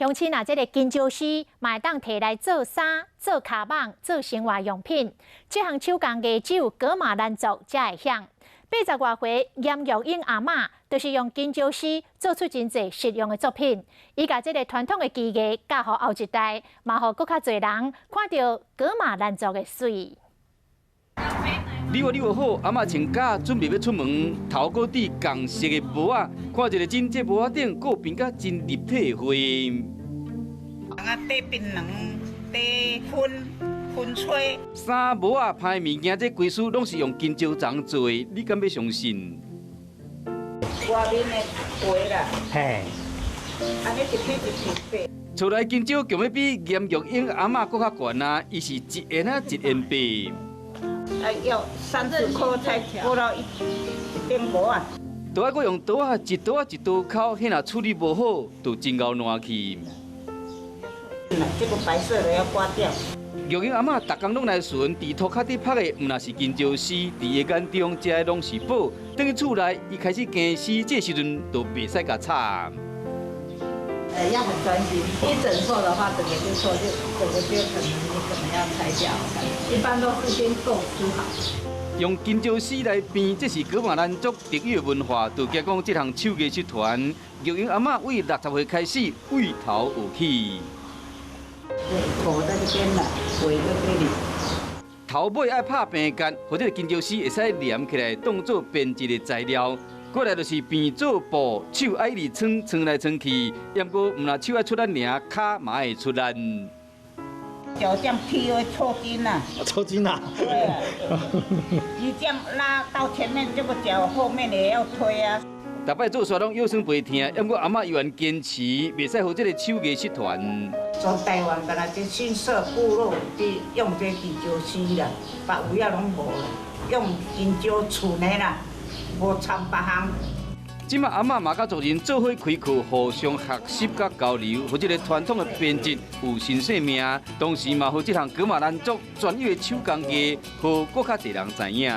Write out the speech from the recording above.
鄉親啊，這个金蕉絲嘛會當提來做衫、做跤蠓、做生活用品。這項手工藝只有噶瑪蘭族才會曉。80外歲嚴玉英阿嬤，就是用金蕉絲做出真濟實用的作品。伊共這个傳統的技藝教予後一代，嘛予閣較濟人看著噶瑪蘭族的媠。你話你話好，阿嬤穿甲準備欲出門，頭閣戴仝色的帽仔，看一个真這帽仔頂閣變甲真立體的花。啊，塊檳榔，塊薰薰吹。衫帽仔歹物件，這規束攏是用金蕉欉做的，你敢欲相信？外面的皮啦，嘿，按呢一片一片白。厝內金蕉強欲比嚴玉英阿嬤閣較懸啊！伊是一緣仔一緣白。啊，要30塊才過到一頂帽仔。都愛閣用刀仔一刀仔一刀摳，彼若處理無好，就真𠢕爛去。這個白色的要刮掉。玉英阿嬤逐工攏來巡，佇塗跤佇曝的，毋若是金蕉絲，佇伊眼中，這攏是寶。轉去厝內，伊開始耕絲，這時陣就袂使共插。要很專心，一整錯的話，整個就錯，就整個就可能你可能要拆掉。一般都是先構思好。用金蕉絲來編，這是噶瑪蘭族特有的文化。就驚講這項手藝失傳，玉英阿嬤對60歲開始，對頭學起。頭在這邊啦，尾在這裡。頭尾愛拍平結，予這个金蕉絲會使連起來，當做編織的材料。過來就是編做布，手愛一直穿穿來穿去，毋過毋若手愛出力爾，跤嘛會出力。腳這樣踢會抽筋啊！抽筋啊！對啊，你這樣拉到前面，這個腳後面也要推啊。逐擺做煞攏腰酸背疼，毋過阿嬤依然堅持，袂使予這个手藝失傳。全台灣干焦這新社部落佇用這金蕉絲啦，別位仔攏無啦，用金蕉純的啦，無摻別項。這馬阿嬤嘛佮族人做伙開課，互相學習佮交流，予這个傳統的編織有新生命。同時嘛，予這項噶瑪蘭族專有的手工藝，予閣較濟人知影。